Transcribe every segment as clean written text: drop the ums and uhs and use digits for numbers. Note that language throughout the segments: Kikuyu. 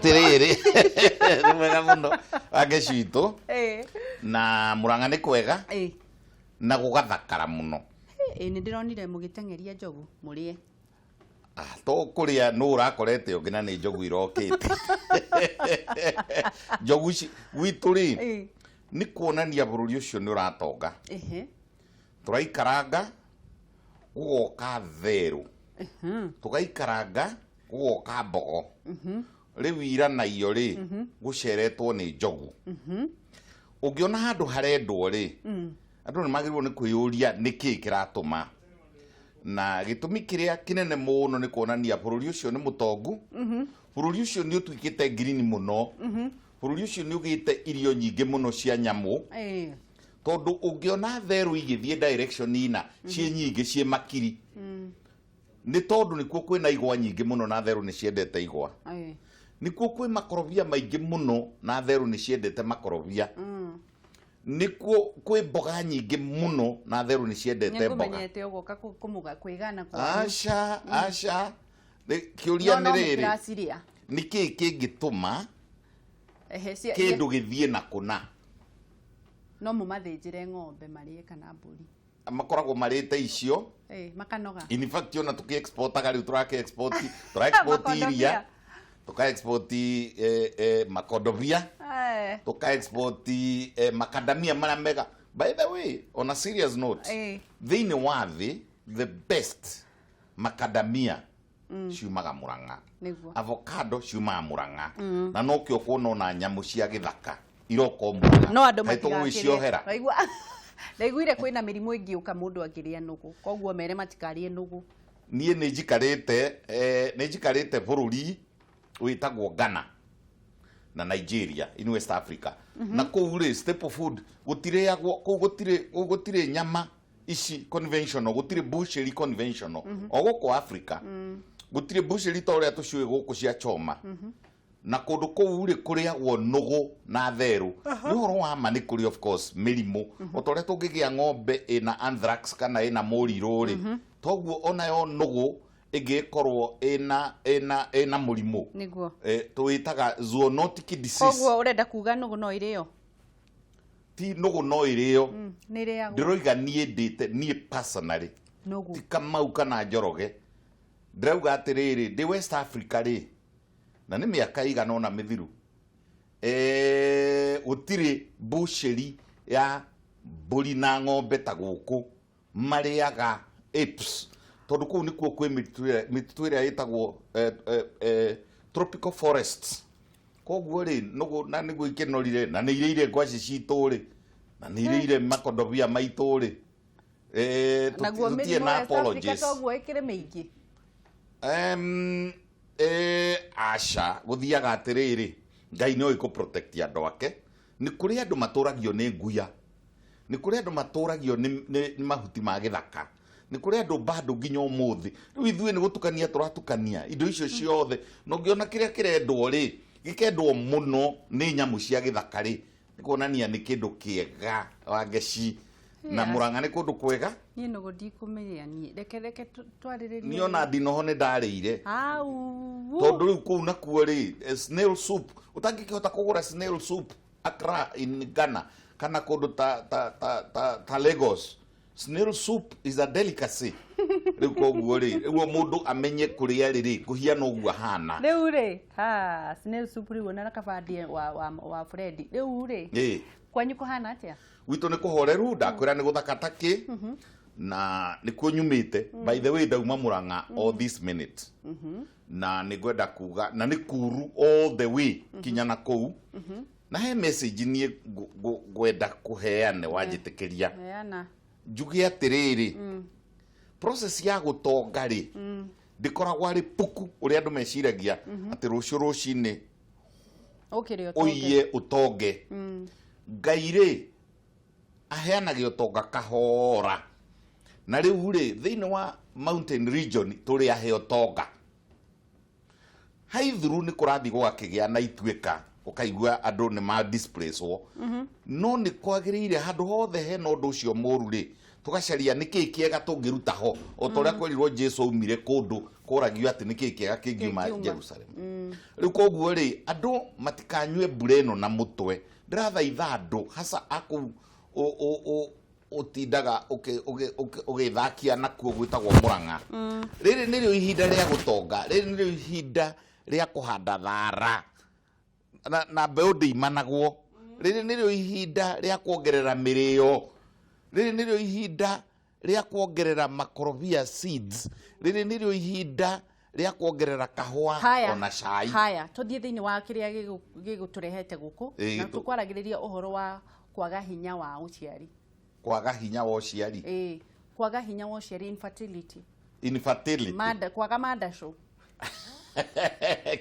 Atiriri, nĩ mwega mũno Wangeci witũ. Na Murang'a nĩ kwega na gũgathakara mũno. Ĩ, nĩ ndĩronire mũgĩteng'eria njogu mũrĩe. Ah, to kũrĩa nũ ũrakorete ũngĩ na nĩ njogu irokĩte. Njogu ici gwitũ rĩ, nĩ kuonania bũrũri ũcio nĩ ũratonga. Tũraikaranga gũgoka therũ, tũgaikaranga gũgoka mbogo, rĩu ira na iyo rĩ, gũceretwo nĩ njogu. Ũngĩona handũ harendwo rĩ, andũ nĩ magĩrĩirwo nĩ kwĩyũria nĩkĩĩ kĩratũma, na gĩtũmi kĩrĩa kĩnene mũno nĩ kuonania bũrũri ũcio nĩ mũtongu, bũrũri ũcio nĩ ũtuĩkĩte ngirini mũno, bũrũri ũcio nĩ ũgĩte irio nyingĩ mũno cia nyamũ, tondũ ũngĩona therũ igĩthiĩ direction ina ciĩ nyingĩ, ciĩ makiri, nĩ tondũ nĩkuo kwĩna igwa nyingĩ mũno na therũ nĩ ciendete igwa. Nĩkuo kwĩ makorobia maingĩ mũno na therũ nĩ ciendete makorobia. Nĩkuo kwĩ mboga nyingĩ mũno na therũ nĩ ciendete mboga. Nĩngũmenyete ũgoka kũmũga kwĩgana kwanyu. Aca, aca. Kĩũria No nĩ rĩrĩ, mũkĩraciria. Nĩ kĩĩ kĩngĩtũma Ehe, kĩndũ gĩthiĩ na kũna? No mũmathĩnjĩre ng'ombe marĩe kana mbũri. Makoragwo marĩte icio. Makanoga. In fact, ona tuki exportaga rĩu tũrake export, tũra export Makondobia. iria, tũka export makondobia, tũka export makadamia marĩa mega. By the way, on a serious note, thĩinĩ wa thĩ the best makadamia ciumaga Murang'a. Avocado ciumaga Murang'a, na nokĩo kuona ona nyamũ cia gĩthaka iroka o Murang'a. No andũ Kaĩ tũgũgĩciohera? Waigua, ndaiguire kwĩna mĩrimũ ĩngĩũka mũndũ angĩrĩa nũgũ, koguo mere matikarĩe nũgũ. Niĩ nĩ njikarĩte bũrũri wĩtagwo Ghana na Nigeria in West Africa, na kũu rĩ, staple food gũtirĩagwo kũu, gũtirĩ kũu, gũtirĩ nyama ici conventional, gũtirĩ butchery conventional. O gũkũ Africa gũtirĩ butchery ta ũrĩa tũciũĩ gũkũ cia choma, na kũndũ kũu rĩ, kũrĩagwo nũgũ na therũ. Nĩ ũhoro wa ma nĩ kũrĩ of course mĩrimũ, o ta ũrĩa tũngĩgĩa ng'ombe ĩna anthrax kana ĩna mũrirũ rĩ, toguo onayo nũgũ ĩngĩkorwo ĩna mũrimũ. Tũwĩtaga zoonotic disease. Koguo ũrenda kuga nũgũ no ĩrĩo? Ti nũgũ no ĩrĩo. Nĩ ĩrĩagwo. Ndĩroiga niĩ ndĩte, niĩ personally, Nũgũ. ti Kamau kana Njoroge. Ndĩrauga atĩrĩrĩ, ndĩ West Africa rĩ, na nĩ mĩaka ĩigana ũna mĩthiru, gũtirĩ butchery ya mbũri na ng'ombe ta gũkũ marĩaga apes, tondũ kũu nĩkuo kwĩ mĩtitũ ĩrĩa ĩtagwo tropical forests. Koguo rĩ, nũgũ na nĩguo ikĩnorire na nĩ irĩire ngwacĩ citũ rĩ, na nĩ irĩire makondobia maitũ rĩ, Naguo tũtirĩ mĩrimũ na West Africa apologies. Toguo ĩkĩrĩ mĩingĩ. Aca, gũthiaga atĩrĩrĩ, Ngai nĩ oĩ kũ protect andũ ake. Nĩ kũrĩ andũ matũragio nĩ nguya, nĩ kũrĩ andũ matũragio nĩ mahuti ma gĩthaka, nĩ kũrĩ andũ bado nginya ũmũthĩ. Rĩu ithuĩ nĩ gũtukania tũratukania indo icio ciothe, na ũngĩona kĩrĩa kĩrendwo rĩ, gĩkendwo mũno nĩ nyamũ cia gĩthaka rĩ, nĩ kuonania nĩ kĩndũ kĩega, Wangeci. Na Murang'a nĩ kũndũ kwega. Niĩ nũgũ ndikũmĩrĩa niĩ. Reke twarĩrĩrie. Niĩ ona ndinoho nĩ ndarĩire. Au. Tondũ rĩu kũu nakuo rĩ, snail soup, ũtangĩkĩhota kũgũra snail soup Accra in Ghana kana kũndũ ta Lagos, snail soup is a delicacy. Rĩu koguo rĩ, rĩu mũndũ amenye kũrĩa rĩ kũhiana ũguo ahana. Rĩu rĩ, ha, snail soup rĩu ona kabandie wa Fred. Rĩu rĩ, kwanyu kũhana atĩa? Gwitũ nĩ kũhoreru, ndakwĩra nĩ gũthaka takĩ, na nĩkuo nyumĩte. By the way, ndauma Murang'a all this minute, na nĩ ngwenda kuga na nĩ kuru all the way kinya na kũu, na he message niĩ ngwenda kũheane wanjĩtĩkĩria. Heana. Njuge atĩrĩrĩ, process ya gũtonga rĩ, ndĩkoragwo arĩ puku ũrĩa andũ meciragia atĩ rũciũ rũcinĩ Ũkĩrĩ ũtonge. Ũiye ũtonge. Ngai rĩ, aheanaga ũtonga kahora, na rĩu rĩ, thĩinĩ wa mountain region tũrĩ ahe ũtonga. Haithuru nĩ kũrathiĩ gũgakĩgĩa na ituĩka, ũkaigua andũ nĩ ma displacewo, no nĩ kwagĩrĩire handũ hothe hena ũndũ ũcio mũru rĩ, Tũgacaria nĩkĩĩ kĩega tũngĩruta ho, o ta ũrĩa kwerirwo Jesu aumire kũndũ kũragio atĩ nĩkĩĩ kĩega kĩngiuma Kĩngiuma. Jerusalem. Rĩu koguo rĩ, andũ matikanyue mbura ĩno na mũtwe. Ndĩrathaitha andũ hasa akũu ũtindaga ũgĩthakia nakuo gwĩtagwo Mũrang'a. Rĩrĩ nĩrĩo ihinda rĩa gũtonga, rĩrĩ nĩrĩo ihinda rĩa kũhanda thara na mbeũ ndĩimanagwo. Rĩrĩ nĩrĩo ihinda rĩa kuongerera mĩrĩo. Rĩrĩ nĩrĩo ihinda rĩa kuongerera makorobia seeds. Rĩrĩ nĩrĩo ihinda rĩa kuongerera kahũa Haya. ona cai. Haya, tũthiĩ thĩinĩ wa kĩrĩa gĩgũtũrehete gũkũ. Na tũkwaragĩrĩria ũhoro wa kwaga hinya wa ũciari. Kwaga hinya wa ũciari. Ĩĩ, kwaga hinya wa ũciari, infertility. Infertility. Manda, kwaga mandacũ.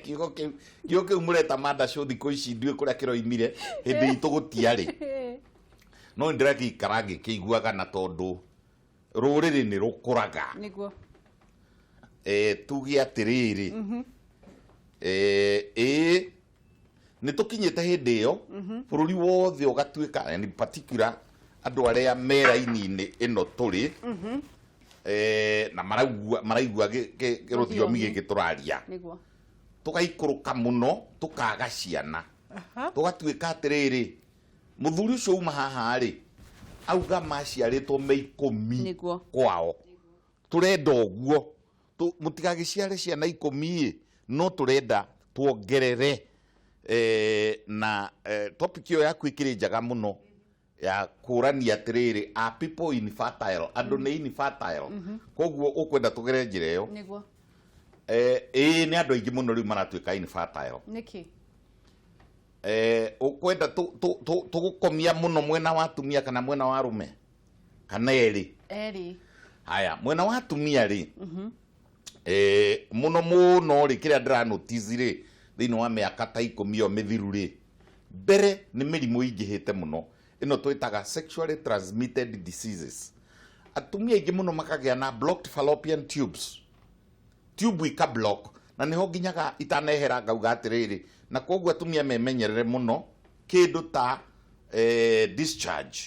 Kiugo kĩu mũreta mandacũ thikũ ici ndiũĩ kũrĩa kĩroimire, hĩndĩ itũ gũtiarĩ, no nĩ ndĩragĩikara ngĩkĩiguaga, na tondũ rũrĩrĩ nĩ rũkũraga. Tuge atĩrĩrĩ, ĩĩ nĩ tũkinyĩte hĩndĩ ĩyo bũrũri wothe ũgatuĩka, and in particular andũ arĩa me raini-inĩ ĩno tũrĩ, na maraigua rũthiomi gĩkĩ tũraria, tũgaikũrũka mũno, tũkaga ciana, tũgatuĩka atĩrĩrĩ, mũthuri ũcio uma haha rĩ, auga maciarĩtwo me 10 kwao. Tũrenda ũguo. Mũtigagĩciare ciana 10 ĩ, no tũrenda tuongerere. Na topic ĩyo yaku ĩkĩrĩ njega mũno ya kũrania atĩrĩrĩ, are people infertile? Andũ nĩ infertile? Koguo ũkwenda tũgere njĩra ĩyo. Nĩguo. Ĩĩ, nĩ andũ aingĩ mũno rĩu maratuĩka infertile. Nĩkĩ? Ũkwenda tũgũkomia mũno mwena wa atumia kana mwena wa arũme kana erĩ? Erĩ. Haya, mwena wa atumia rĩ, mũno mũno rĩ, kĩrĩa ndĩra notice rĩ, thĩinĩ wa mĩaka ta 10 ĩyo mĩthiru rĩ, mbere nĩ mĩrimũ ĩingĩhĩte mũno ĩno twĩtaga sexually transmitted diseases. Atumia aingĩ mũno makagĩa na blocked fallopian tubes, tube ika block, na niho nginyaga itanehera ngauga atĩrĩrĩ, na koguo atumia memenyerere mũno kĩndũ ta discharge,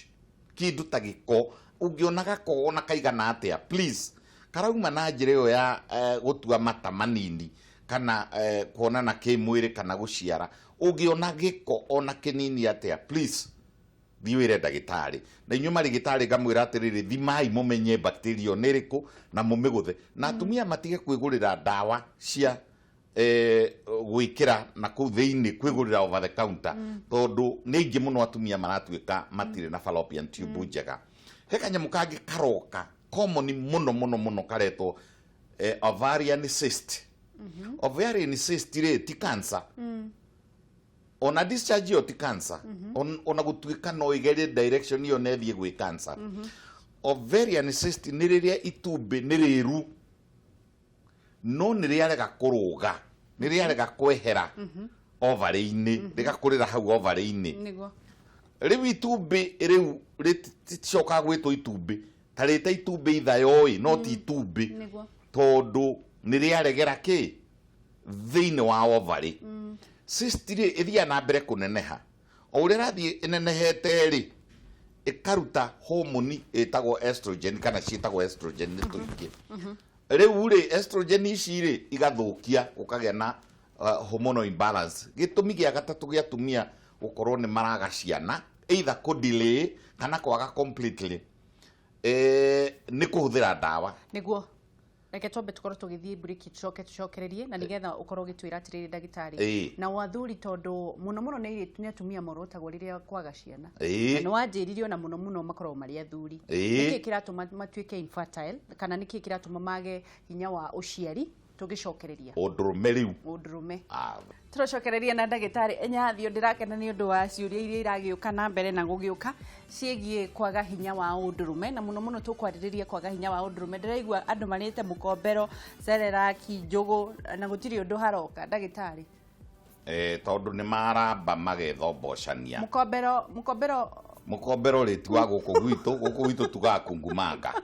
kĩndũ ta gĩko. Ũngĩona gako ona kaigana atĩa, please, karauma na njĩra ĩyo ya gũtua mata manini kana kuonana kĩmwĩrĩ kana gũciara, ũngĩona gĩko ona kĩnini atĩa, please thiĩ wĩre ndagĩtarĩ. Na inyuĩ marĩgĩtarĩ ngamwĩra atĩrĩrĩ, thimai mũmenye bacteria ĩyo nĩ ĩrĩkũ na mũmĩgũthe. Na atumia matige kwĩgũrĩra ndawa cia gwĩkĩra na kũu thĩinĩ, kwĩgũrĩra over the counter, tondũ nĩ aingĩ mũno atumia maratuĩka matirĩ na fallopian tube njega. He kanyamũ kangĩ karoka common mũno mũno mũno karetwo ovarian cyst. Ovarian cyst rĩ, ti cancer, ona discharge ĩyo ti cancer. Ona gũtuĩka no ĩgerie direction ĩyo na ĩthiĩ gwĩ cancer. Ovarian cyst nĩ rĩrĩa itumbĩ nĩ rĩru no nĩ rĩarega kũrũga, nĩ rĩarega kwehera ovary-inĩ, rĩgakũrĩra hau ovary-inĩ. Rĩu itumbĩ rĩu rĩticokaga gwĩtwo itumbĩ, ta rĩta itumbĩ ithayo ĩ, no ti itumbĩ, tondũ nĩ rĩaregera kĩ thĩinĩ wa ovary. Cyst rĩ, ĩthiaga na mbere kũneneha. O ũrĩa ĩrathiĩ ĩnenehete rĩ, ĩkaruta homoni ĩtagwo estrogen, kana ciĩtagwo estrogen nĩ tũingĩ. Rĩu rĩ, estrogen ici rĩ, igathũkia, gũkagĩa na hormonal imbalance. Gĩtũmi gĩa gatatũ gĩa atumia gũkorwo nĩ maraga ciana, either kũ delay kana kwaga completely, nĩ kũhũthĩra ndawa. Nĩguo, reke twambe tũkorwo tũgĩthiĩ break, tũcoke tũcokererie na nĩgetha ũkorwo ũgĩtwĩra atĩrĩrĩ, ndagĩtarĩ, na athuri, tondũ mũno mũno nĩ airĩtu, nĩ atumia morotagwo rĩrĩa kwaga ciana. Na nĩ wanjĩrire ona mũno mũno makoragwo marĩ athuri. Nĩkĩ kĩratũma matuĩke infertile, kana nĩkĩ kĩratũma mage hinya wa ũciari? Tũgĩcokereria. Ũndũrũme rĩu. Ũndũrũme. Ah. Tũracokereria na ndagĩtarĩ Enyathio. Ndĩrakena nĩ ũndũ wa ciũria iria iragĩũka na mbere na gũgĩũka ciĩgiĩ kwaga hinya wa ũndũrũme, na mũno mũno tũkwarĩrĩria kwaga hinya wa ũndũrũme. Ndĩraigua andũ marĩte mũkombero, cereraki, njũgũ, na gũtirĩ ũndũ haroka, ndagĩtarĩ. Tondũ nĩ maramba magethombocania. Mũkombero, mũkombero. Mũkombero rĩ, ti wa gũkũ gwitũ. Gũkũ gwitũ tugaga kungumanga.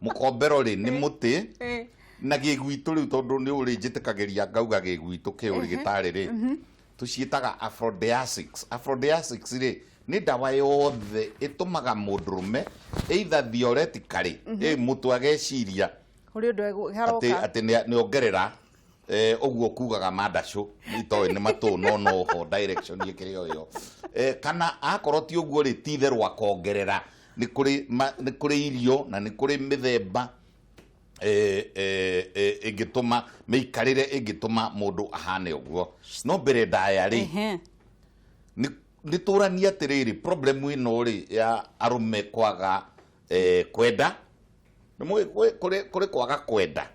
Mũkombero rĩ, nĩ mũtĩ na gĩgwitũ rĩu, tondũ nĩ ũrĩ njĩtĩkagĩria ngauga gĩgwitũ kĩũrĩ gĩtarĩ rĩ, tũciĩtaga aphrodisiacs. Aphrodisiacs rĩ, Nĩ ndawa yothe ĩtũmaga mũndũrũme either theoretically mũtwe ageciria kũrĩ ũndũ atĩ haroka. Atĩ nĩ ongerera ũguo kugaga mandacũ itoĩ nĩ matũ no noho direction ĩkĩrĩ o ĩyo, kana akorwo ti ũguo rĩ, ti itherũ akongerera. Nĩ kũrĩ irio na nĩ kũrĩ mĩthemba ĩngĩtũma mĩikarĩre ĩngĩtũma mũndũ ahane ũguo. No mbere ndaya rĩ, nĩ tũranie atĩrĩrĩ, problem ĩno rĩ ya arũme kwaga kwenda, nĩ mũĩ kũrĩ kwaga kwenda.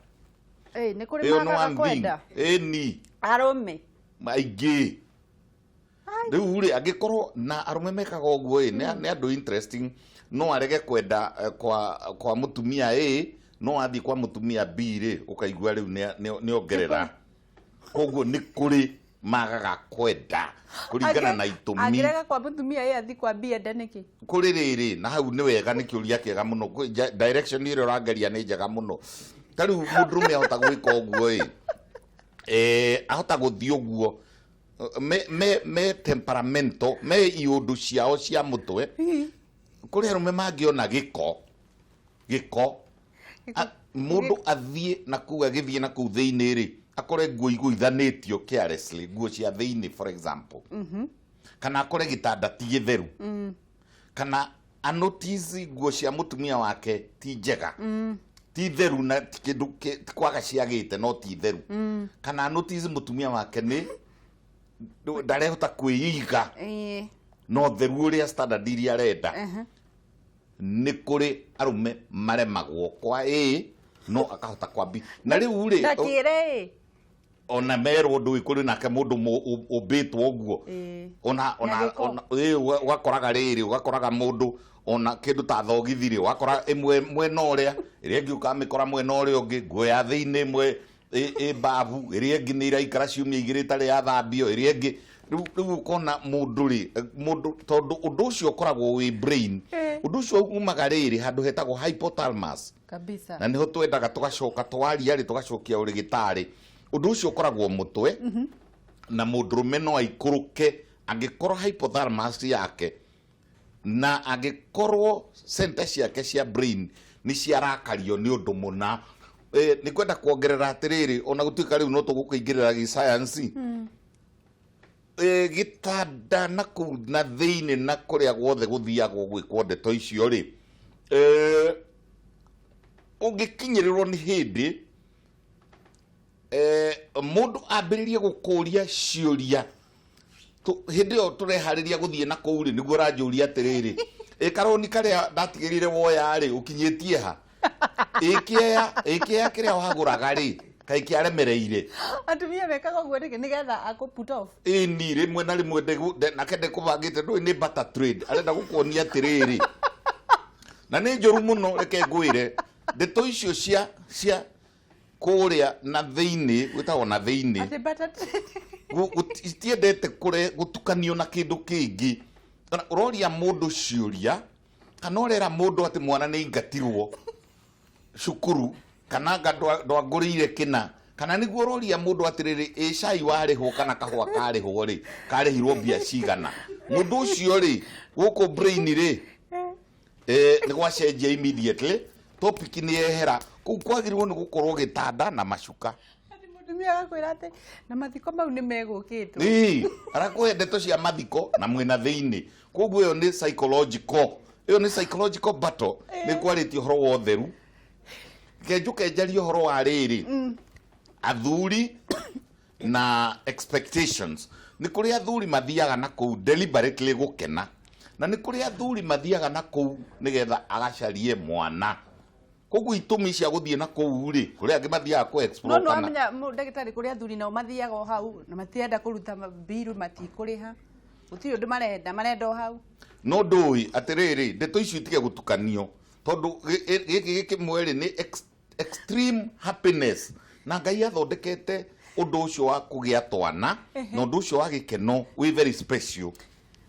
Nĩ kũrĩ Ĩyo nĩ magaga one thing. Kwenda. Ĩni. Arũme. Aingĩ rĩu rĩ, angĩkorwo na arũme mekaga ũguo ĩ, nĩ andũ interesting. No arege kwenda kwa mũtumia A, no athiĩ kwa mũtumia B rĩ, ũkaigua rĩu nĩ ongerera. Koguo nĩ kũrĩ magaga kwenda kũringana na itũmi. Angĩrega kwa mũtumia ĩ, athi kwa B ende nĩkĩ? Kũrĩ rĩrĩ na hau nĩ wega, nĩ kĩũria kĩega mũno. Direction ĩrĩa ũrangeria nĩ njega mũno. Ta rĩu mũndũrũme ahota gwĩka ũguo ĩ, ahota gũthiĩ ũguo me temperamento me iũndũ ciao cia mũtwe. Kũrĩ arũme mangĩona gĩko gĩko, mũndũ athiĩ na kũu, agĩthiĩ na kũu thĩinĩ rĩ, akore nguo igũithanĩtio carelessly, nguo cia thĩinĩ for example, kana akore gĩtanda ti gĩtheru, kana anotice nguo cia mũtumia wake ti njega, ti theru, na ti kĩndũ ti kwaga ciagĩte, no ti theru, kana anotice mũtumia wake nĩ ndarehota kwĩiga no theru ũrĩa standard iria arenda. Nĩ kũrĩ arũme maremagwo kwa A no akahota kwa B, na rĩu rĩ Ndakĩre ĩ. Ona merwo ndũĩ kũrĩ nake mũndũ ũmbĩtwo ũguo. Ona Na gĩko. Ona ũgakoraga rĩrĩ, ũgakoraga mũndũ ona kĩndũ ta thogithi rĩ, ũgakora ĩmwe mwena ũrĩa, ĩrĩa ĩngĩ ũkamĩkora mwena ũrĩa ũngĩ, nguo ya thĩinĩ ĩmwe ĩ mbabu, ĩrĩa ĩngĩ nĩ iraikara ciumia 2 ĩtarĩ yathambio, ĩrĩa ĩngĩ rĩu ũkona mũndũ rĩ, mũndũ tondũ ũndũ ũcio ũkoragwo wĩ brain. Ũndũ ũcio umaga rĩrĩ handũ hetagwo hypothalamus. Na nĩho twendaga tũgacoka twaria rĩ, tũgacokia ũrĩgĩtarĩ. Ũndũ ũcio ũkoragwo mũtwe, na mũndũrũme no aikũrũke angĩkorwo hypothalamus yake na angĩkorwo center ciake cia brain nĩ ciarakario nĩ ũndũ mũna. Nĩ kwenda kuongerera atĩrĩrĩ, ona gũtuĩka rĩu no tũgũkĩingĩrĩra gĩsayansi, gĩtanda na kũu na thĩinĩ na kũrĩa guothe gũthiagwo gwĩkwo ndeto icio rĩ, ũngĩkinyĩrĩrwo nĩ hĩndĩ mũndũ ambĩrĩrie gũkũria ciũria, hĩndĩ ĩyo tũreharĩria gũthiĩ na kũu rĩ, nĩguo ũranjũria atĩrĩrĩ, ĩ karũni karĩa ndatigĩrĩire woya rĩ, ũkinyĩtie ha? Ĩ kĩea kĩrĩa wagũraga rĩ, kaĩ kĩaremereire? Atumia mekaga ũguo nĩkĩ? Nĩgetha akũ put off. Ĩni, rĩmwe na rĩmwe nake ndekũbangĩte, ndũĩ nĩ barter trade, arenda gũkuonia atĩrĩrĩ, na nĩ njũru mũno. Reke ngwĩre, ndeto icio cia kũrĩa na thĩinĩ, gwĩtagwo na thĩinĩ, Atĩ barter trade. Citiendete gũtukanio na kĩndũ kĩngĩ. Kana ũroria mũndũ ciũria, kana ũrera mũndũ atĩ mwana nĩ aingatirwo cukuru, kana anga ndwangũrĩire kĩna, kana nĩguo ũroria mũndũ atĩrĩrĩ, ĩ cai warĩhwo kana kahũa karĩhwo rĩ, karĩhirwo mbia cigana? Mũndũ ũcio rĩ, gũkũ brain rĩ, nĩ gwacenjia immediately, topic nĩ yehera kũu kwagĩrĩirwo nĩ gũkorwo gĩtanda na macuka. Atĩ mũtumia agakwĩra atĩ na mathiko mau nĩ megũkĩtwo. Ĩĩ, arakũhe ndeto cia mathiko na mwĩna thĩinĩ. Koguo ĩyo nĩ psychological, ĩyo nĩ psychological battle. Nĩ kwarĩtie ũhoro wa ũtheru, reke njũke njarie ũhoro wa rĩrĩ, athuri na expectations. Nĩ kũrĩ athuri mathiaga na kũu deliberately gũkena, na nĩ kũrĩ athuri mathiaga na kũu nĩgetha agacarie mwana. Koguo itũmi cia gũthiĩ na kũu rĩ, kũrĩ angĩ mathiaga kũ No explore no kana wamenya ndagĩtarĩ, kũrĩ athuri nao mathiaga o hau na matienda kũruta mbiru, matikũrĩha, gũtirĩ ũndũ marenda, marenda o hau. No ndũĩ atĩrĩrĩ, ndeto icio itige gũtukanio, tondũ gĩkĩ gĩkĩmwe rĩ nĩ extreme happiness, na Ngai athondekete ũndũ ũcio wa kũgĩa twana na ũndũ ũcio wa gĩkeno wĩ very special.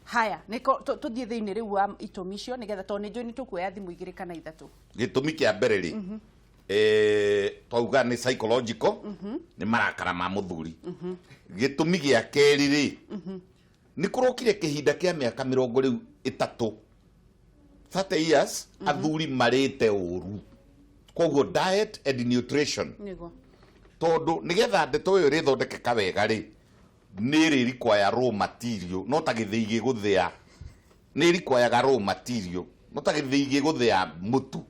Haya, nĩko tũthiĩ thĩinĩ rĩu wa itũmi icio, nĩgetha tondũ nĩ njũĩ nĩ tũkuoya thimũ 2 kana 3. Gĩtũmi kĩa mbere rĩ, twauga nĩ psychological, nĩ marakara ma mũthuri. Gĩtũmi gĩa kerĩ rĩ, Nĩ kũrokire kĩhinda kĩa mĩaka mĩrongo rĩu ĩtatũ 30 years athuri marĩte ũru. Koguo diet and nutrition tondũ nĩgetha ndeto ĩyo ĩrĩthondekeka wega rĩ, nĩ ĩrĩ require raw material, no ta gĩthĩi gĩgũthĩa, nĩ require raw material, no ta gĩthĩi gĩgũthĩa mũtu.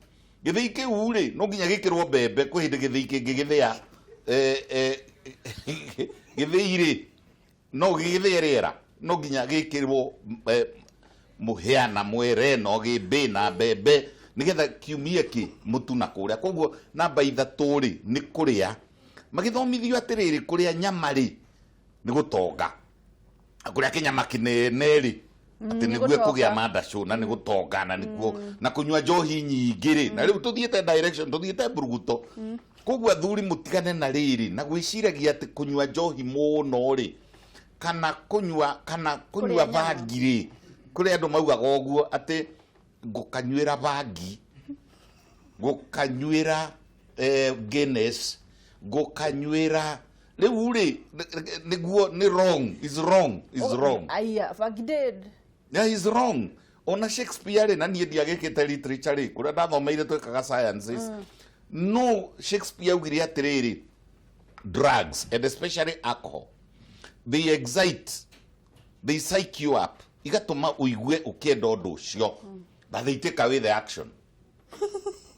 Gĩthĩi kĩu rĩ, no nginya gĩkĩrwo mbembe, kwĩ hĩndĩ gĩthĩi kĩngĩ gĩthĩa gĩthĩi rĩ, no gĩgĩthĩe rĩera, no nginya gĩkĩrwo mũhĩa na mwere na ũgĩmbĩ na mbembe nĩgetha kiumie kĩ mũtu na kũrĩa. Koguo namba 3 rĩ, nĩ kũrĩa. Magĩthomithio atĩrĩrĩ, kũrĩa nyama rĩ nĩ gũtonga, kũrĩa kĩnyama kĩnene rĩ atĩ nĩguo kũgĩa mandacũ na nĩ gũtonga na nĩkuo na kũnyua njohi nyingĩ rĩ, na rĩu tũthiĩte direction, tũthiĩte mburuguto. Koguo athuri mũtigane na rĩrĩ na gwĩciragia atĩ kũnyua njohi mũno rĩ, kana kũnyua bangi rĩ, kũrĩ andũ maugaga ũguo atĩ ngũkanyuĩra bangi, ngũkanyuĩra Guinness, ngũkanyuĩra rĩu rĩ, nĩguo nĩ wrong, is wrong, is wrong. Aya, bangi dead. Yeah, is wrong. Ona Shakespeare rĩ, na niĩ ndiagĩkĩte literature rĩ, kũrĩa ndathomeire twĩkaga sciences. No Shakespeare augire atĩrĩrĩ, drugs and especially alcohol, they excite, they psych you up, igatũma ũigue ũkĩenda ũndũ ũcio, but they take away the action.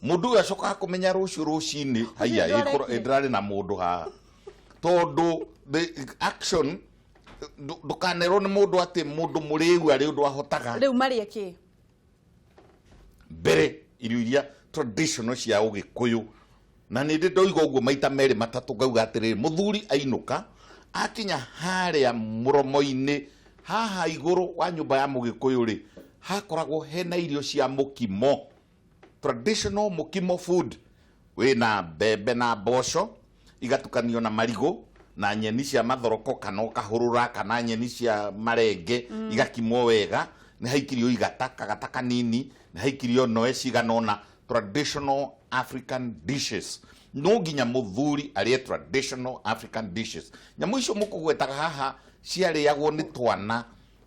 Mũndũ ũyũ acokaga kũmenya rũciũ rũcinĩ, haiya, ndĩrarĩ na mũndũ haha. Tondũ the action, ndũkanerwo nĩ mũndũ atĩ mũndũ mũrĩu arĩ ũndũ ahotaga. Rĩu marĩe kĩ? Mbere irio iria traditional cia Ũgĩkũyũ, na nĩ ndĩ ndoiga ũguo maita merĩ matatũ, ngauga atĩrĩrĩ, mũthuri ainũka akinya harĩa mũromo-inĩ haha igũrũ wa nyũmba ya Mũgĩkũyũ rĩ, hakoragwo hena irio cia mũkimo, traditional mũkimo food, wĩna mbembe na mboco igatukanio na marigũ na nyeni cia mathoroko kana ũkahũrũra kana nyeni cia marenge, igakimwo wega, nĩ haikirio igata kagata kanini, nĩ haikirio noe cigana ũna, traditional African dishes. No nginya mũthuri arĩe traditional African dishes. Nyamũ icio mũkũgwetaga haha ciarĩagwo nĩ twana,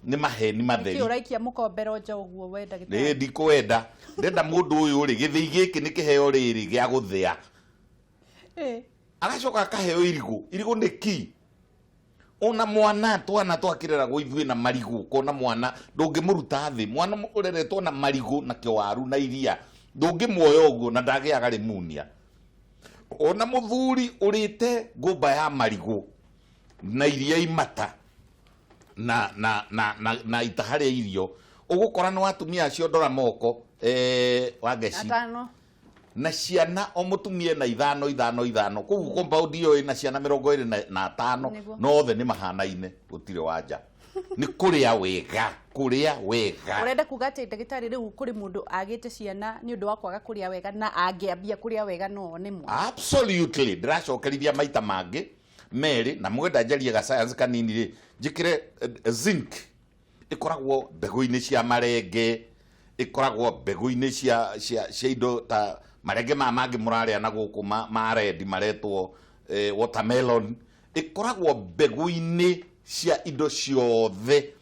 nĩ maheni matheri. Nĩkĩ ũraikia mũkombero nja ũguo we ndagĩtarĩ? Nĩ ndikwenda. Ndenda mũndũ ũyũ rĩ, gĩthĩi gĩkĩ nĩ kĩheo rĩrĩ gĩa gũthĩa. Agacoka akaheo irigũ. Irigũ nĩ key. Ona mwana twana twakĩreragwo ithuĩ na marigũ, ũkona mwana ndũngĩmũruta thĩ, mwana ũreretwo na marigũ na kĩwaru na iria, ndũngĩmuoya ũguo na ndagĩaga rĩmunia. Ona mũthuri ũrĩte ngũmba ya marigũ na iria imata na na na na, na itaha rĩa irio, ũgũkora nĩ watumia acio ndora moko Wangeci atano na ciana o mũtumia na ithano ithano ithano, koguo compound ĩyo ĩna ciana 25, no othe nĩ mahanaine, gũtirĩ wanja. Nĩ kũrĩa wega, kũrĩa wega. Ũrenda kuga atĩ ndagĩtarĩ rĩu kũrĩ mũndũ agĩte ciana nĩ ũndũ wa kwaga kũrĩa wega, na angĩambia kũrĩa wega no one mwana? Absolutely. Ndĩracokerithia maita mangĩ merĩ, na mwenda njarie ga science kanini rĩ, njĩkĩre zinc ĩkoragwo mbegũ-inĩ cia marenge, ĩkoragwo mbegũ-inĩ cia indo ta marenge maya mangĩ mũrarĩa na gũkũ ma red maretwo watermelon, ĩkoragwo mbegũ-inĩ cia indo ciothe.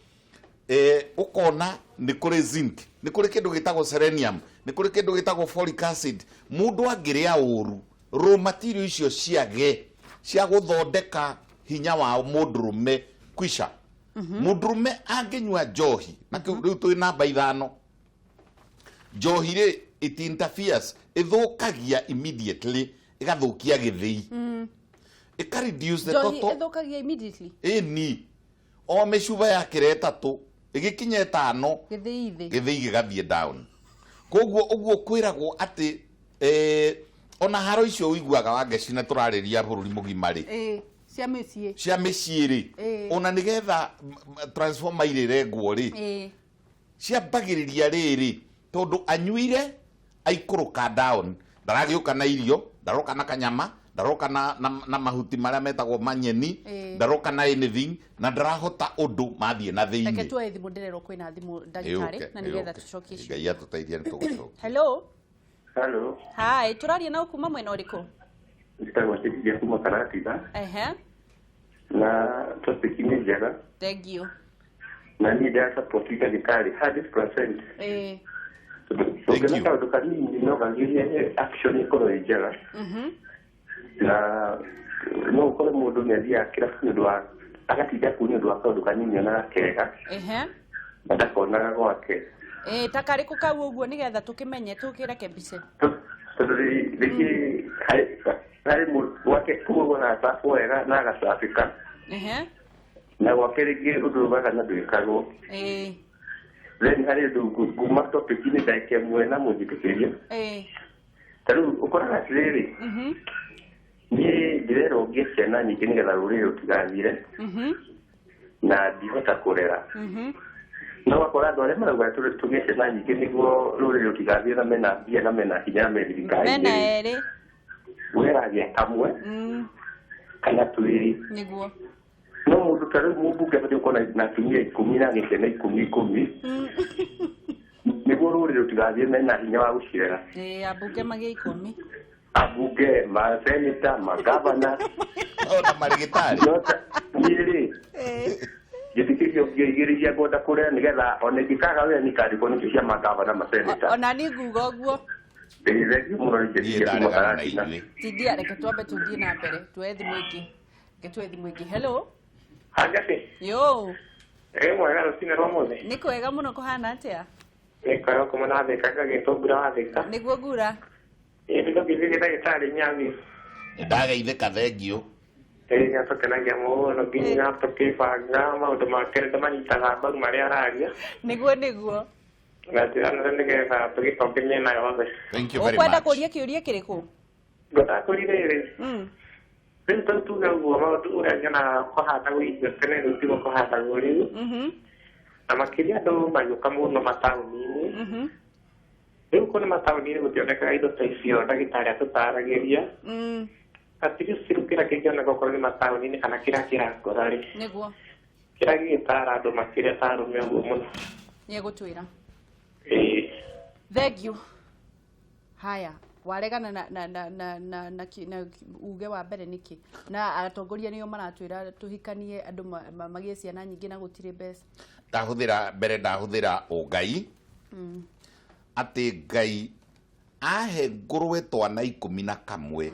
Ũkona nĩ kũrĩ zinc, nĩ kũrĩ kĩndũ gĩtagwo selenium, nĩ kũrĩ kĩndũ gĩtagwo folic acid. Mũndũ angĩrĩa ũru, raw material icio ciage cia gũthondeka hinya wa mũndũrũme kwisha. Mũndũrũme angĩnyua njohi, na rĩu twĩ namba 5, njohi rĩ, it interferes, ĩthũkagia immediately, ĩgathũkia gĩthĩi. Ĩka reduce the Njohi total. Ĩthũkagia immediately? Ĩni. O mĩcuba ya kĩra 3, ĩgĩkinya 5, Gĩthĩi thĩ. Gĩthĩi gĩgathiĩ down. Koguo ũguo kwĩragwo atĩ ona haro icio ũiguaga Wangeci na tũrarĩria bũrũri mũgima rĩ. Cia mĩciĩ. Cia mĩciĩ rĩ. Ona nĩgetha transformer irĩrengwo rĩ. Ciambagĩrĩria rĩrĩ, tondũ anyuire aikũrũka down, ndaragĩũka na irio, ndaroka na kanyama, ndaroka na mahuti marĩa metagwo manyeni, ndaroka na anything, na ndarahota ũndũ mathiĩ na thĩinĩ. Reke tuoe thimũ, ndĩrerwo kwĩna thimũ ndagĩtarĩ, na nĩgetha tũcokie ciũria. Ngai atũteithie nĩ tũgũcokia. Hello. Hello. Hi, tũraria na kuma mwena ũrĩkũ? Njĩtagwo Cecilia kuma Karatina. Na topic nĩ njega. Thank you. Na niĩ ndĩra support ndagĩtarĩ 100%. Ĩĩ. Thank Tũngĩona you. kaũndũ kanini no gagirie action ĩkorwo ĩ njega. Na no ũkore mũndũ nĩ athiaga kĩrabu nĩ ũndũ wa agatinda kũu nĩ ũndũ wa kaũndũ kanini onaga kega Ehe. na ndakonaga gwake. Ĩĩ, ta karĩkũ kau ũguo nĩgetha tũkĩmenye tũkĩreke mbica. Tondũ rĩngĩ harĩ gwake kũu agacabwo wega na agacabĩka Ehe. na gwake rĩngĩ ũndũ ugaga na ndwĩkagwo. Ĩĩ. Then harĩ ũndũ nguma topic-inĩ ndagĩka ĩmwe na mũnjĩtĩkĩrie. Ĩĩ. Ta rĩu ũkoraga atĩrĩrĩ, niĩ ndĩrerwo ngĩe ciana nyingĩ nĩgetha rũrĩrĩ rũtigathire na ndihota kũrera. No ũgakora andũ arĩa marauga tũgĩe ciana nyingĩ nĩguo rũrĩrĩ rũtigathire na mena mbia na mena hinya na me thirikari-inĩ Mena rĩ, erĩ. we aragĩa kamwe kana twĩrĩ. Nĩguo. No mũndũ ta rĩu mũmbunge abatiĩ gũkorwo na atumia 10 na agĩe ciana 10 10 nĩguo rũrĩrĩ rũtigathiĩ mena hinya wa gũcirera. Ĩĩ, ambunge magĩe 10. Ambunge, maseneta, magavana. Ona marĩgĩtarĩ. No niĩ rĩ, njĩtĩkĩrio ngĩo igĩrĩ iria ngwenda kũrera nĩgetha ona ingĩkaga wĩra nikandĩkwo nĩcio cia magavana, maseneta. Ona niĩ nguga ũguo. Ĩĩ, thengiũ mũno nĩ Niĩ njĩtĩkĩrio kuma ndaregana na Karatina. inyuĩ. Tindia, reke twambe tũthiĩ na mbere tuoe thimũ ĩngĩ. Reke tuoe thimũ ĩngĩ. Hello. Angathi. Yo. Ĩ mwega rũcinĩ rwa mũthĩ. Nĩ kwega mũno, kũhana atĩa? Nĩ kwega kuma na Thika ngagĩtwo Ngura wa Thika. Nĩguo Ngura. Ĩ nĩndũgĩthiĩ ndagĩtarĩ Nyathi. Ndageithĩka, thengiũ. Ĩ nĩatũkenagia mũno nginya tũkĩbanga maũndũ make nĩndĩmanyitaga mbaru marĩa araria. Nĩguo nĩguo. Na njĩra nene nĩgetha tũgĩtonge mĩena yothe. Thank you very Ũkwenda much. kũria kĩũria kĩrĩkũ? Ngwendaga kũria rĩrĩ. Rĩu tondũ tuge ũguo maũndũ ũrĩa nyonaga kũhandagwo irio tene rĩu tiguo kũhandagwo rĩu. Na makĩria andũ magĩũka mũno mataũni-inĩ. Rĩu kũu nĩ mataũni-inĩ gũtionekaga indo ta icio ndagĩtarĩ atũtaragĩria. At least rĩu kĩrĩa kĩngĩoneka okorwo nĩ mataũni-inĩ kana kĩrĩa kĩrakũra rĩ. Nĩguo. Kĩrĩa gĩgĩtara andũ makĩria ta arũme ũguo mũno. Nĩegũtwĩra. Ĩĩ. Thank you. Haya, waregana na na na na na na, na uge wa mbere nĩkĩ? Na atongoria nĩo maratwĩra tũhikanie andũ magĩe ciana nyingĩ na gũtirĩ mbeca. Ndahũthĩra mbere, ndahũthĩra ũngai atĩ Ngai ahe ngũrwe twana 11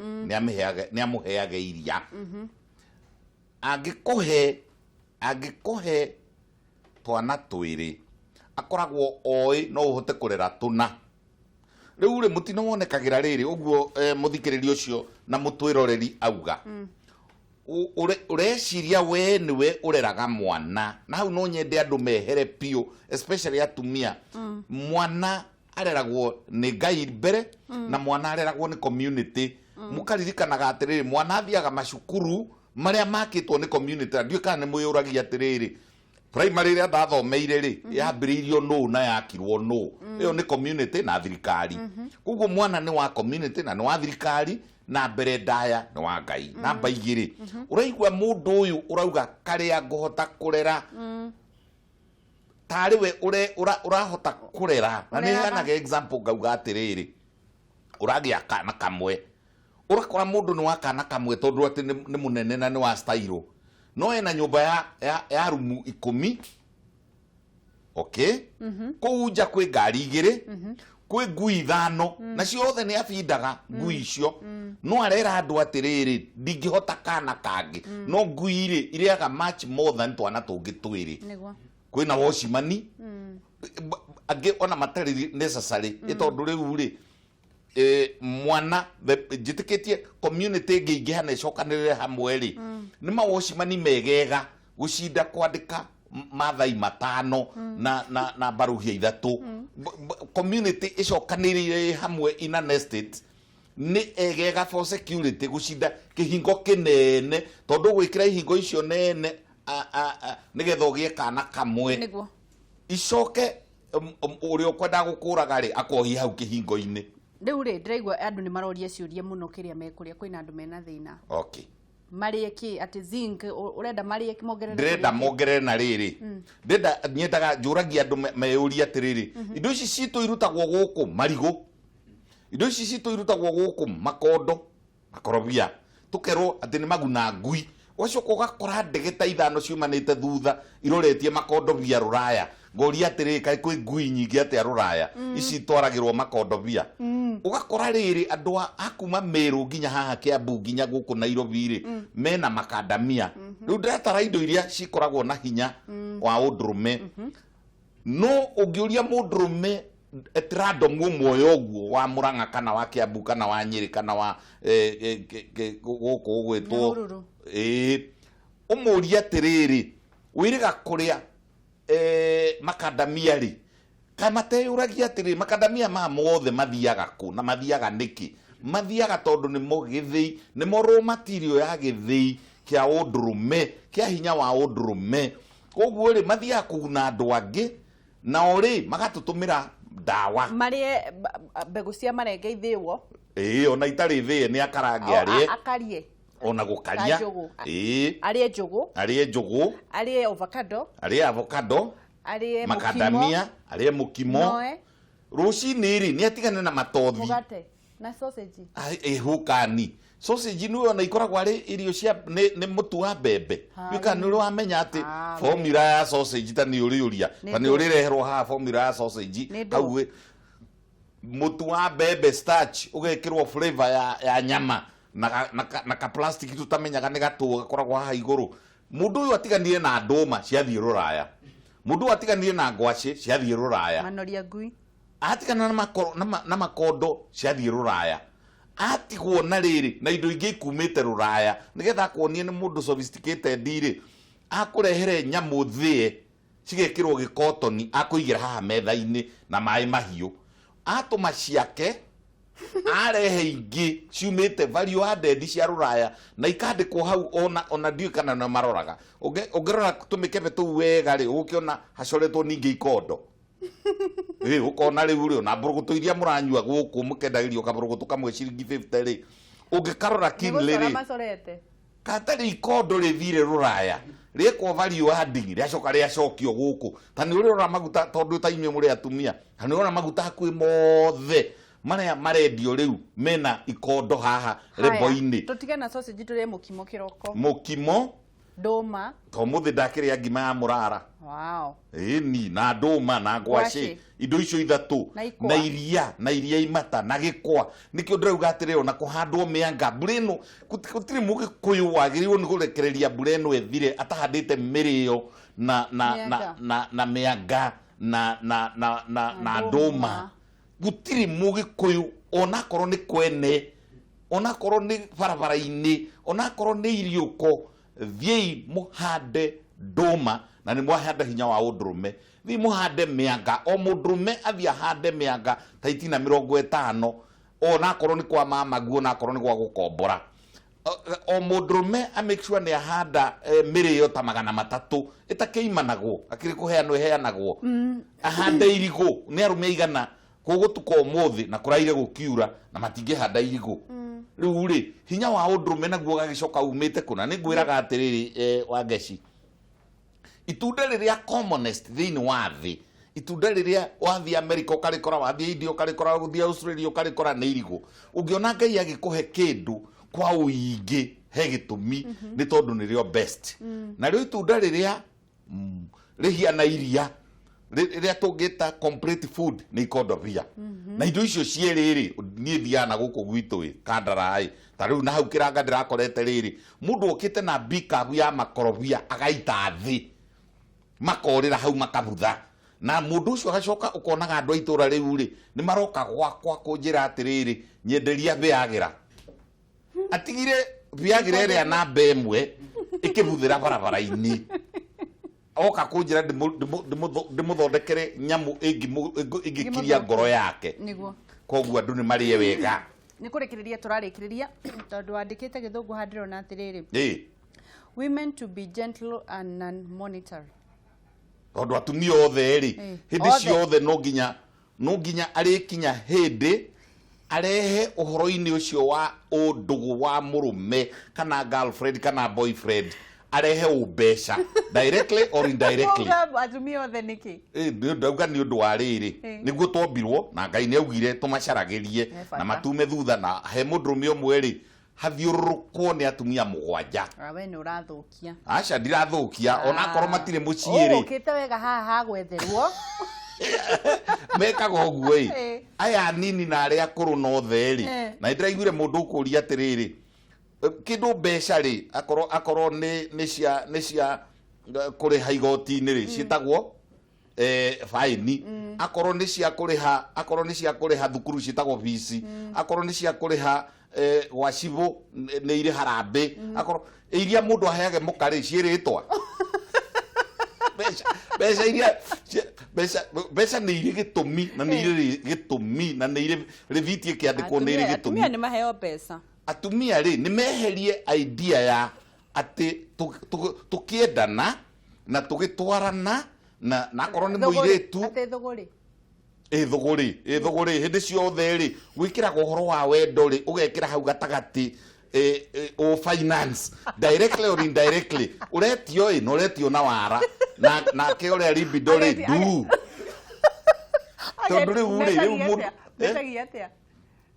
nĩ amũheaga iria. Angĩkũhe twana 2 akoragwo oĩ no ũhote kũrera tũna. Rĩu rĩ, mũtino wonekagĩra rĩrĩ ũguo, mũthikĩrĩria ũcio na mũtwĩroreri auga ũreciria we nĩwe ũreraga mwana, na hau no nyende andũ mehere biũ, especially atumia. Mwana areragwo nĩ Ngai mbere na mwana areragwo nĩ community. Mũkaririkanaga atĩrĩrĩ, mwana athiaga macukuru marĩa makĩtwo nĩ community, na ndiũĩ kana nĩ mwĩyũragia atĩrĩrĩ, primary ĩrĩa ndathomeire rĩ yambĩrĩirio nũ na yakirwo nũ? Ĩyo nĩ community na thirikari. Koguo mwana nĩ wa community na nĩ wa thirikari, na mbere ndaya nĩ wa Ngai. Namba 2, ũraigua mũndũ ũyũ ũrauga karĩa ngũhota kũrera tarĩ we ũrahota kũrera, na nĩ Ũreraga. heanaga example ngauga atĩrĩrĩ, ũragĩa kana kamwe, ũrakora mũndũ nĩ wa kana kamwe tondũ atĩ nĩ mũnene na nĩ wa style, no ena nyũmba ya rumu 10, okay, kũu nja kwĩ ngari 2, kwĩ ngui 5, na ciothe nĩ abindaga ngui icio, no arera andũ atĩrĩrĩ, ndingĩhota kana kangĩ, no ngui rĩ irĩaga much more than twana tũngĩ 2. Nĩguo. Kwĩna wocimani angĩ ona matarĩ necessary, ĩ tondũ rĩu rĩ, mwana njĩtĩkĩtie community ĩngĩingĩha na ĩcokanĩrĩre hamwe rĩ, nĩ mawocimani megega gũcinda kwandĩka mathai 5 na mbaruhia 3. Community ĩcokanĩrĩire hamwe in an estate nĩ egega for security gũcinda kĩhingo kĩnene, tondũ gwĩkĩra ihingo icio nene nĩgetha ũgĩe kana kamwe. Nĩguo. Icoke ũrĩa ũkwendaga gũkũraga rĩ akohie hau kĩhingo-inĩ. Rĩu rĩ, ndĩraigua andũ nĩ maroria ciũria mũno kĩrĩa mekũrĩa, kwĩna andũ mena thĩna. Marĩe kĩ? Atĩ zinc ũrenda marĩe mongerere? Ndĩrenda kũrĩa kĩ? Mongerere na rĩrĩ, ndĩrenda nyendaga njũragia andũ meyũrie atĩrĩrĩ, indo ici citũ irutagwo gũkũ marigũ, indo ici citũ irutagwo gũkũ makondo, makorobia, tũkerwo atĩ nĩ maguna ngui. Ũgacoka ũgakora ndege ta ithano ciumanĩte thutha iroretie makondobia rũraya. Ngoria atĩrĩrĩ, kaĩ kwĩ ngui nyingĩ atĩa rũraya ici itwaragĩrwo makondobia? Ũgakora rĩrĩ andũ a kuma Meru nginya haha Kiambu nginya gũkũ Nairobi rĩ, mena makandamia. Rĩu ndĩratara indo iria cikoragwo na hinya wa ũndũrũme. No ũngĩũria mũndũrũme at random ũmwe ũguo wa Murang'a kana wa Kiambu kana wa Nyĩrĩ kana wa gũkũ gũgwĩtwo Nyahururu. Ĩĩ, ũmũrie atĩrĩrĩ, wĩrĩga kũrĩa makandamia rĩ, kaĩ mateyũragia atĩrĩrĩ, makandamia maya mothe mathiaga kũ na mathiaga nĩkĩ? Mathiaga tondũ nĩmo gĩthĩi, nĩmo raw material ya gĩthĩi kĩa ũndũrũme, kĩa hinya wa ũndũrũme. Koguo rĩ, mathiaga kũguna andũ angĩ, nao rĩ magatũtũmĩra ndawa. Marĩe mbegũ cia marenge ithĩwo. Ĩĩ, ona itarĩ thĩe nĩ akarange arĩe. Akarie. Ona gũkaria. Ta njũgũ. Ĩĩ. Arĩe njũgũ. Arĩe njũgũ. Arĩe avocado. Arĩe avocado. Arĩe mũkimo. Makadamia, arĩe mũkimo. Noe. Rũcinĩ rĩ, nĩ atigane na matothi. Mũgate na sausage. Ai, hũkani. Sausage nĩ ona ikoragwo arĩ irio cia nĩ mũtu wa mbembe. Hai. Nĩ kana nĩ wamenya atĩ Ah, formula ya sausage ta nĩ ũrĩũria. Nĩ Ta nĩ ndũ. ũrĩreherwo haha formula ya sausage. Nĩ ndũ. Hau mũtu wa mbembe starch ũgekĩrwo flavor ya nyama na ka plastic tutamenyaga nĩ gatũ gakoragwo haha igũrũ. Mũndũ ũyũ atiganire na ndũma ciathiĩ rũraya. Mũndũ ũyũ atiganire na ngwacĩ ciathiĩ rũraya. Manoria ngui. Atigana na makondo ciathiĩ rũraya. Atigwo na rĩrĩ na indo ingĩ ikumĩte rũraya nĩgetha akuonie nĩ mũndũ sophisticated rĩ, akũrehere nyamũ thĩe cigekĩrwo gĩkotoni akũigĩra haha metha-inĩ na maĩ mahiũ. Atũma ciake arehe ingĩ ciumĩte value added cia rũraya na ikandĩkwo hau ona ndiũĩ kana nĩ maroraga. Ũngĩrora tũmĩkebe tũu wega rĩ, ũgũkĩona hacoretwo ningĩ ikondo. Ĩ, ũkona rĩu rĩ, ona mbũrũgũtũ iria mũranyua gũkũ mũkendagĩrio kabũrũgũtũ kamwe ciringi 50 rĩ, ũngĩkarora keenly rĩ, Nĩgũcora macorete. katarĩ ikondo rĩthire rũraya rĩekwo value adding rĩacoka rĩacokio gũkũ. Ta nĩ ũrĩrora maguta, tondũ ta inyuĩ mũrĩ atumia, ta nĩ ũrora maguta hakuhĩ mothe marĩa marendio rĩu mena ikondo haha Haya, rebo-inĩ. tũtige na sausage tũrĩe mũkimo kĩroko. Mũkimo. Ndũma. To mũthĩ ndakĩrĩa ngima ya mũrara. Wow. Ĩni, na ndũma na ngwacĩ. Ngwacĩ. Indo icio ithatũ. Na ikwa. Na iria, na iria imata, na gĩkwa. Nĩkĩo ndĩrauga atĩrĩ, ona kũhandwo mĩanga, mbura ĩno, gũtirĩ mũgĩkũyũ wagĩrĩirwo nĩ kũrekereria mbura ĩno ĩthire atahandĩte mĩrĩo Mĩanga. na mĩanga Na na ndũma. ndũma. Gũtirĩ mũgĩkũyũ onakorwo nĩ kwene, onakorwo nĩ barabara-inĩ, onakorwo nĩ iriũko, thiĩi mũhande ndũma na nĩ mwahanda hinya wa ũndũrũme. Thiĩi mũhande mĩanga, o mũndũrũme athiĩ ahande mĩanga ta itina mĩrongo ĩtano, onakorwo nĩ kwa mamaguo, onakorwo nĩ gwa gũkombora. O mũndũrũme a make sure nĩ ahanda mĩrĩo ta magana matatũ ĩtakĩimanagwo, akĩrĩ kũheanwo ĩheanagwo. Ahande irigũ, nĩ arũme aigana gũgũtuka ũmũthĩ na kũraire gũkiura na matingĩhanda irigũ. Rĩu rĩ, hinya wa ũndũrũme naguo ũgagĩcoka umĩte kũna. Nĩ ngwĩraga atĩrĩrĩ, Wangeci, itunda rĩrĩa commonest thĩinĩ wa thĩ, itunda rĩrĩa wathiĩ America ũkarĩkora, wathiĩ India ũkarĩkora, wathiĩ Australia ũkarĩkora nĩ irigũ. Ũngĩona Ngai agĩkũhe kĩndũ kwa ũingĩ he gĩtũmi, nĩ tondũ nĩrĩo best. Narĩo itunda rĩrĩa rĩhiana iria rĩrĩa tũngĩta complete food nĩ ikondobia. Na indo icio cierĩ rĩ, niĩ thiaga na gũkũ gwitũ ĩ, Kandara ĩ, ta rĩu na hau kĩranga ndĩrakorete rĩrĩ, mũndũ okĩte na bikabu ya makorobia agaita thĩ, makorĩra hau makabutha. Na mũndũ ũcio agacoka ũkonaga andũ a itũra rĩu rĩ, nĩ maroka gwakwa kũnjĩra atĩrĩrĩ, nyenderia Viagra. Atigire Viagra ĩrĩa namba ĩmwe ĩkĩbuthĩra barabara-inĩ. Oka kũnjĩra ndĩmũthondekere nyamũ ĩngĩkiria ngoro yake. Nĩguo. Koguo andũ nĩ marĩe wega. Nĩ kũrĩkĩrĩria tũrarĩkĩrĩria tondũ wandĩkĩte gĩthũngũ haha ndĩrona atĩrĩrĩ. Ĩ. Women to be gentle and non-monetary. Tondũ atumia othe rĩ, hĩndĩ Othe. ciothe no nginya arĩkinya hĩndĩ arehe ũhoro-inĩ ũcio wa ũndũgũ wa mũrũme kana girlfriend kana boyfriend, arehe ũmbeca directly or indirectly. Wauga atumia othe nĩkĩ? Ndauga nĩ ũndũ wa rĩrĩ, nĩguo twombirwo na Ngai nĩ augire tũmacaragĩrie He bata. na matume thutha, na he mũndũrũme ũmwe rĩ, Hathiũrũrũkwo nĩ atumia 7. We nĩ ũrathũkia. Aca, ndirathũkia, onakorwo matirĩ mũciĩ rĩ. Ũgũkĩte wega haha hagwetherwo. Mekaga ũguo ĩ, aya nini na arĩa akũrũ nothe rĩ. Na nĩndĩraiguire mũndũ ũkũria atĩrĩrĩ, kĩndũ mbeca rĩ, akorwo nĩ cia kũrĩha igoti-inĩ rĩ, ciĩtagwo faini. Akorwo nĩ cia kũrĩha, akorwo nĩ cia kũrĩha thukuru, ciĩtagwo bici. Akorwo nĩ cia kũrĩha gwa cibũ, nĩ irĩ harambĩ. Akorwo iria mũndũ aheage mũka rĩ, ciĩrĩtwa mbeca iria mbeca nĩ irĩ gĩtũmi, na nĩ irĩ gĩtũmi, na nĩ irĩ rĩthiti ĩkĩandĩkwo nĩ irĩ gĩtũmi. Atumia nĩ maheo mbeca. Atumia rĩ, nĩ meherie idea ya atĩ tũkĩendana na tũgĩtwarana na akorwo nĩ mũirĩtu. Atĩ thũgũrĩ. Ĩ thũgũrĩ, ĩ thũgũrĩ hĩndĩ ciothe rĩ, gwĩkĩraga ũhoro wa wendo rĩ, ũgekĩra hau gatagatĩ o finance, directly or indirectly, ũretio ĩ, na ũretio na wara na nake ũrĩa libido rĩ ndu, tondũ rĩu rĩ, rĩu mũndũ Metagia atĩa?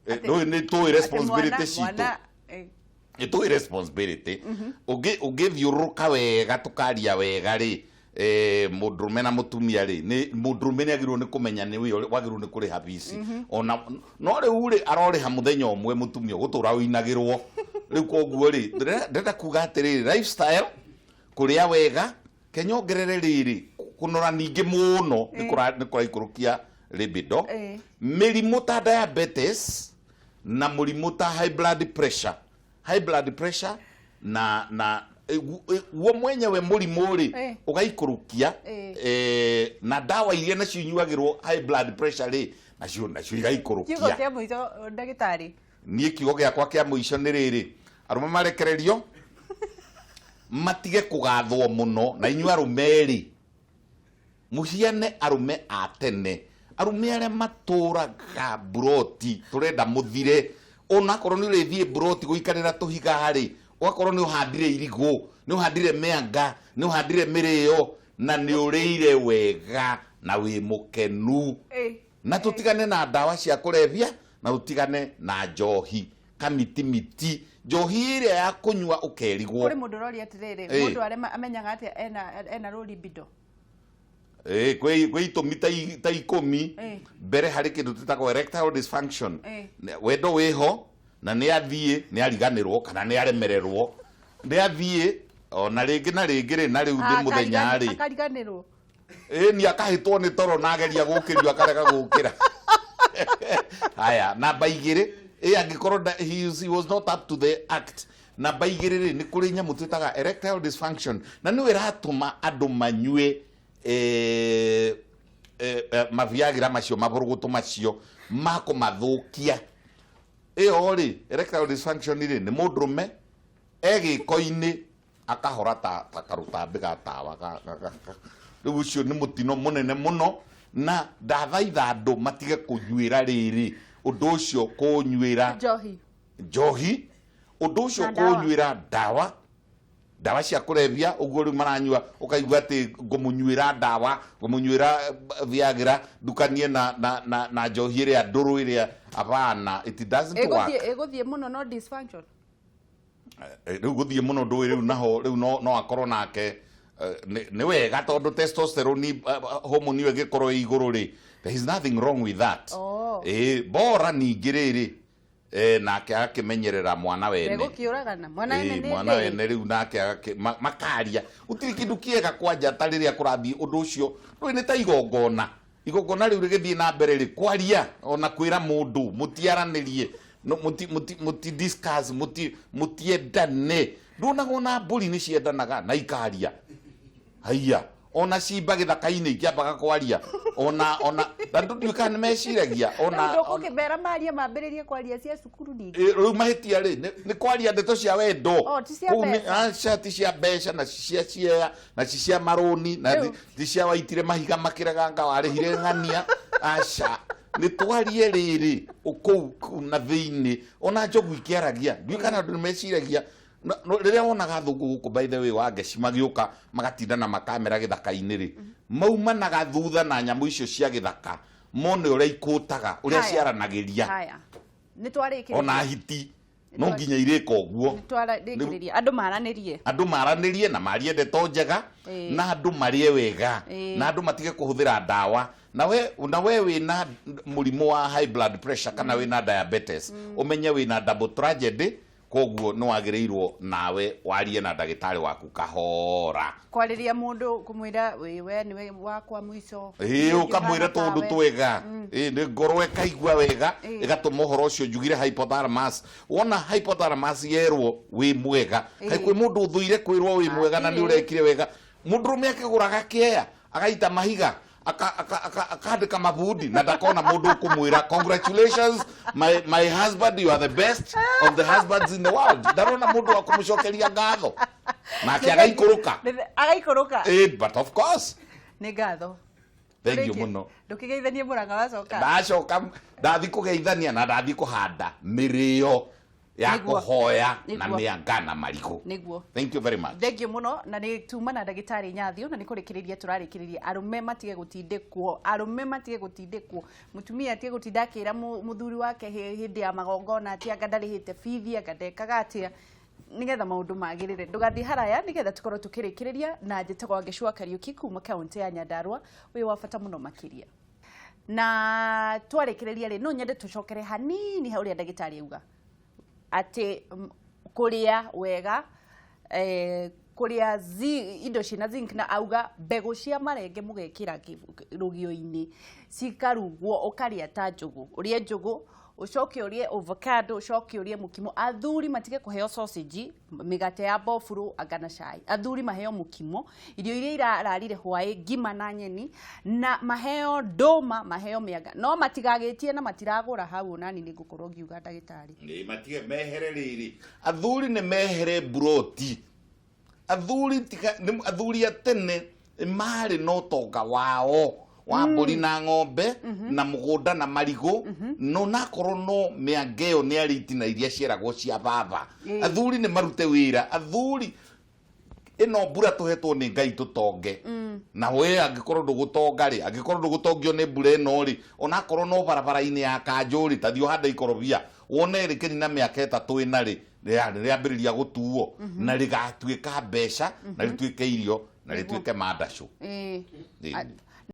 Ndũĩ nĩ tũĩ responsibility Atĩ citũ. mwana, Nĩ tũĩ responsibility. Ũngĩthiũrũrũka wega, tũkaria wega rĩ, mũndũrũme na mũtumia rĩ, nĩ mũndũrũme nĩ agĩrĩirwo nĩ kũmenya nĩ we wagĩrĩirwo nĩ kũrĩha bici, ona no rĩu rĩ, arorĩha mũthenya ũmwe, mũtumia ũgũtũra ũinagĩrwo rĩu. Koguo rĩ, ndĩrenda kuga atĩrĩrĩ, lifestyle, kũrĩa wega, kenyongerere rĩrĩ, kũnora ningĩ mũno nĩ kũraikũrũkia libido. Mĩrimũ ta diabetes na mũrimũ ta high blood pressure, high blood pressure na guo mwenyewe mũrimũ rĩ, ũgaikũrũkia. Na ndawa iria nacio inyuagĩrwo high blood pressure rĩ, nacio Kiugo igaikũrũkia. Kĩa mũico, ndagĩtarĩ. Niĩ kiugo gĩakwa kĩa mũico nĩ rĩrĩ, arũme marekererio matige kũgathwo mũno. Na inyuĩ arũme rĩ, mũhiane arũme a tene, arũme arĩa matũraga mburoti, tũrenda mũthire. Onakorwo nĩ ũrĩthiĩ mburoti gũikarĩra tũhiga rĩ, ũgakorwo nĩ ũhandire irigũ, nĩ ũhandire mĩanga, nĩ ũhandire mĩrĩo, na nĩ ũrĩire wega na wĩ mũkenu. Na tũtigane na ndawa cia kũrebia, na tũtigane na njohi kamitimiti, njohi ĩrĩa ya kũnyua ũkerigwo. Kũrĩ mũndũ ũroria atĩrĩrĩ, mũndũ arĩa amenyaga atĩa ena low libido? Kwĩ itũmi ta 10. Mbere harĩ kĩndũ twĩtagwo erectile dysfunction. Wendo wĩho na nĩ athiĩ, nĩ ariganĩrwo kana nĩ aremererwo, nĩ athiĩ ona rĩngĩ na rĩngĩ rĩ, na rĩu nĩ mũthenya rĩ. Akariganĩrwo. Ĩ ni akahĩtwo nĩ toro, na ageria gũkĩrio akarega gũkĩra. Haya, namba 2 ĩ, angĩkorwo he was not up to the act. Namba 2 rĩ, nĩ kũrĩ nyamũ twĩtaga erectile dysfunction, na nĩyo ĩratũma andũ manyue maviagra macio, mabũrũgũtũ macio makũmathũkia. Ĩyo rĩ, erectile dysfunction rĩ, nĩ mũndũrũme egĩko-inĩ akahora ta karũtambĩ ga tawa rĩu ũcio nĩ mũtino mũnene mũno, na ndathaitha andũ matige kũnyuĩra rĩrĩ ũndũ ũcio, kũnyuĩra njohi. Njohi, ũndũ ũcio. Na ndawa. Kũnyuĩra ndawa cia kũrebia ũguo rĩu maranyua, ũkaigua atĩ ngũmũnyuĩra ndawa, ngũmũnyuĩra Viagra ndukanie na njohi ĩrĩa ndũrũ ĩrĩa. Abana, it doesn't work. Ĩgũthiĩ mũno no dysfunction. Rĩu gũthiĩ mũno ndũĩ, rĩu naho rĩu no akorwo nake nĩ wega, tondũ testosterone hormone ĩyo ĩngĩkorwo ĩ igũrũ rĩ, there is nothing wrong with that. Ĩ bora ningĩ rĩrĩ, nake agakĩmenyerera mwana wene. Egũkĩũragana mwana wene nĩ mwana ndĩĩ. Wene rĩu nake makaria gũtirĩ kĩndũ kĩega kwanja ta rĩrĩa kũrathiĩ ũndũ ũcio. Rĩu nĩ ta igongona rĩu rĩgĩthiĩ na mbere rĩ, kwaria ona kwĩra mũndũ mũtiaranĩrie, no, mũti discuss, mũtiendane. Nduonaga ona mbũri nĩ ciendanaga na ikaria? Haiya, ona cimba gĩthaka-inĩ ikĩambaga kwaria, ona na ndũtiũĩ kana nĩ meciragia ona. Rĩu ndũgũkĩmera marie, mambĩrĩrie kwaria cia cukuru ningĩ. Rĩu mahĩtia rĩ, nĩ kwaria ndeto cia wendo. Oh, ti cia Kũu mbeca. Aca, ti cia mbeca, na ci cia ciea, na ci cia marũni, na ti cia waitire mahiga makĩreganga, warĩhire ng'ania. Aca, nĩ twarie rĩrĩ kũu na thĩinĩ. Ona njogu ikĩaragia, ndiũĩ kana andũ nĩ meciragia. Rĩrĩa wonaga thũngũ gũkũ, by the way, wa ngeci magĩũka magatinda na makamera gĩthaka-inĩ rĩ, maumanaga thutha na nyamũ icio cia gĩthaka, mone ũrĩa ikũtaga, ũrĩa Haya. ciaranagĩria. Haya, nĩ twarĩkĩrĩria. Ona hiti. No nginya irĩka ũguo. Twarĩkĩrĩria andũ maranĩrie. Andũ maranĩrie na marie ndeto njega, na andũ marĩe wega, na andũ matige kũhũthĩra ndawa. Na we wĩna mũrimũ wa high blood pressure kana wĩna diabetes, ũmenye wĩna double tragedy, koguo nĩ wagĩrĩirwo nawe warie na ndagĩtarĩ waku kahora. Kwarĩria mũndũ kũmwĩra we nĩwe wakwa mũico. Ĩĩ, ũkamwĩra tũũndũ twega. Ĩĩ, nĩ ngoro ĩkaigua wega, ĩgatũma ũhoro ũcio njugire hypothalamus. Wona hypothalamus yerwo wĩ mwega, kaĩ kwĩ mũndũ ũthũire kwĩrwo wĩ mwega na nĩ ũrekire wega. Mũndũrũme akĩgũraga kĩea, agaita mahiga, akandĩka mabundi na ndakona mũndũ ũkũmwĩra congratulations my husband, you are the best of the husbands in the world. Ndarona mũndũ wa kũmũcokeria ngatho nake agaikũrũka. Agaikũrũka. But of course nĩ ngatho. Thank you mũno. Ndũkĩgeithanie Mũrang'a wacoka. Ndacoka ndathi kũgeithania na ndathi kũhanda mĩrĩo ya kũhoya na mĩanga na marigũ. Nĩguo. Thank you very much. Thank you mũno. Na nĩ tuma na ndagĩtarĩ Nyathio, na nĩ kũrĩkĩrĩria tũrarĩkĩrĩria arũme matige gũtindĩkwo, arũme matige gũtindĩkwo, mũtumia atige gũtinda akĩra mũthuri wake hĩndĩ ya magongona atĩ anga ndarĩhĩte bithi, anga ndekaga atĩa, nĩgetha maũndũ magĩrĩre. Ndũgathiĩ haraya nĩgetha tũkorwo tũkĩrĩkĩrĩria na njĩtagwo Wangeci Kariũki kuma kaũntĩ ya Nyandarua, wĩ wa bata mũno makĩria. Na twarĩkĩrĩria rĩ, no nyende tũcokere hanini hau ũrĩa ndagĩtarĩ auga atĩ kũrĩa wega, kũrĩa indo ciĩna zinc, na auga mbegũ cia marenge mũgekĩra rũgĩo-inĩ cikarugwo, ũkarĩa ta njũgũ, ũrĩe njũgũ, ũcoke ũrĩe avocado, ũcoke ũrĩe mũkimo. Athuri matige kũheo sausage, mĩgate ya bofuro anga na cai. Athuri maheo mũkimo, irio iria irararire hwaĩ, ngima na nyeni, na maheo ndũma, maheo mĩanga, no matigagĩtie na matiragũra hau. Onani nĩ ngũkorwo ngiuga ndagĩtarĩ. Nĩ matige mehere rĩrĩ. Athuri nĩ mehere mburoti. Athuri athuri a tene marĩ na ũtonga wao wa mbũri na ng'ombe na mũgũnda na marigũ, no nakorwo no mĩanga ĩyo nĩ arĩ itina iria cieragwo cia baba. Athuri nĩ marute wĩra. Athuri ĩno mbura tũhetwo nĩ Ngai tũtonge. Na we angĩkorwo ndũgũtonga rĩ, angĩkorwo ndũgũtongio nĩ mbura ĩno rĩ, onakorwo no barabara-inĩ ya kanjũ rĩ, ta thiĩ ũhande ikorobia, wone rĩkĩnina mĩaka 3 ĩna rĩ, rĩambĩrĩria gũtuo na rĩgatuĩka mbeca na rĩtuĩke irio na rĩtuĩke mandacũ.